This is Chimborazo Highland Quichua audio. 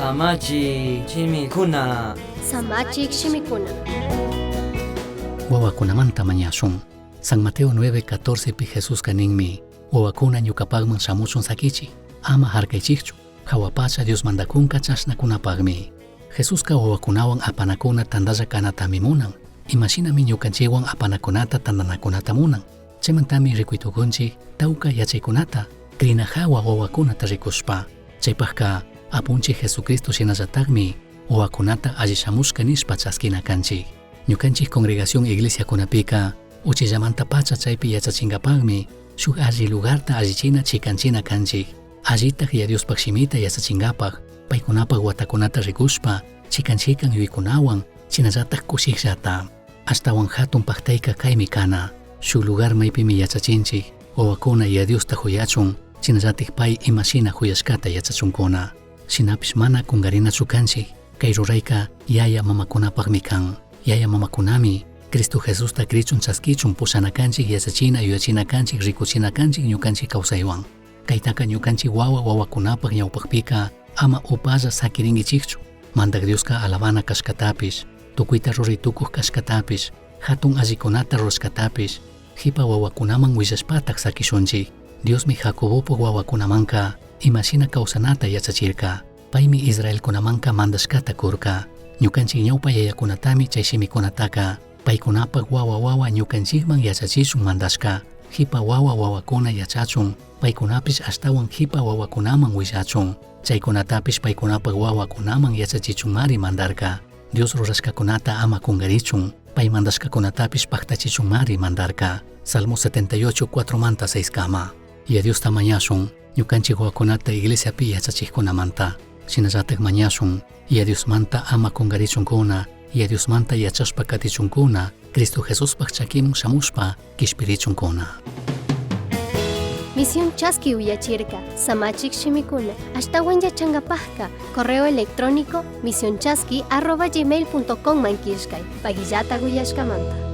Samachik shimikuna. Samachik shimikuna. Wawakunamanta mañashun. San Mateo 9:14 pi Jesusca ninmi, wawakuna ñucapajman shamuchun saquichij, ama jarcaichijchu, jahua pacha Dios mandacunca chashnacunapajmi. Jesusca wawakunawan apanacuna tandalla canatami munan, imashinami ñucanchikwan apanacunata tandanacunata munan. Chaymantami ricui tucunchij tauca yachaicunata, crina jahua wawakunata ricushpa. Chaypajca Apunchij Jesucristo shinallatajmi wawakunata alli shamushca nishpa chasquina canchij. Ñucanchij congregación iglesiacunapica uchillamantapacha chaypi yachachingapajmi shuj alli lugarta allichina chicanchina canchij. Allitaj Yaya Diospaj shimita yachachingapaj paicunapaj huatacunata ricushpa chican chican yuyaicunahuan shinallataj cushijllata. Ashtahuan jatun pajtaica caimi cana. Shuj lugar maipimi yachachinchij, wawacuna Yaya Diosta juyachun, shinallataj pai ima shina juyashcata yachachuncuna. Shinapish mana cungarinachu canchij, cai ruraica yaya mamacunapajmi can. Yaya mamacunami Cristo Jesusta crichun chasquichun pushana canchij, yachachina, yuyachina canchij, ricuchina canchij ñucanchij causaihuan. Caitaca ñucanchij huahua huahuacunapaj ñaupajpica ama upalla saquiringuichijchu. Mandaj Diosca alabana cashcatapish, tucuita rurai tucuj cashcatapish, jatun allicunata rurashcatapish, jipa huahuacunaman huillashpataj saquishunchij. Diosmi Jacobopaj huahuacunamanca ima shina causanata yachachirca. Paimi israelcunamanca mandashcata curca. Ñucanchij ñaupa yayacunatami chai shimicunataca paicunapaj huahua huahua ñucanchijman yachachishun mandashca. Jipa huahua huahuacuna yachachun, paicunapish ashtahuan jipa huahuacunaman huillachun. Chaicunatapish paicunapaj huahuacunaman yachachichunmari mandarca. Dios rurashcacunata ama cungarichun, pai mandashcacunatapish pajtachichunmari mandarca. Salmo 78, 4 manta 6 cama. Yaya Diosta mañashun, ñucanchij huahuacunata iglesiapi yachachijcunamanta. Shinallataj mañashun, Yaya Diosmanta ama cungarichuncuna, Yaya Diosmanta yachashpa catichuncuna, Cristo Jesuspaj chaquiman shamushpa quishpirichuncuna. Misión Chaski uyachirca, Samachik shimikuna, ashtahuan yachangapajca, correo electrónico misionchaski@gmail.com man killkay, paguillata uyashcamanta.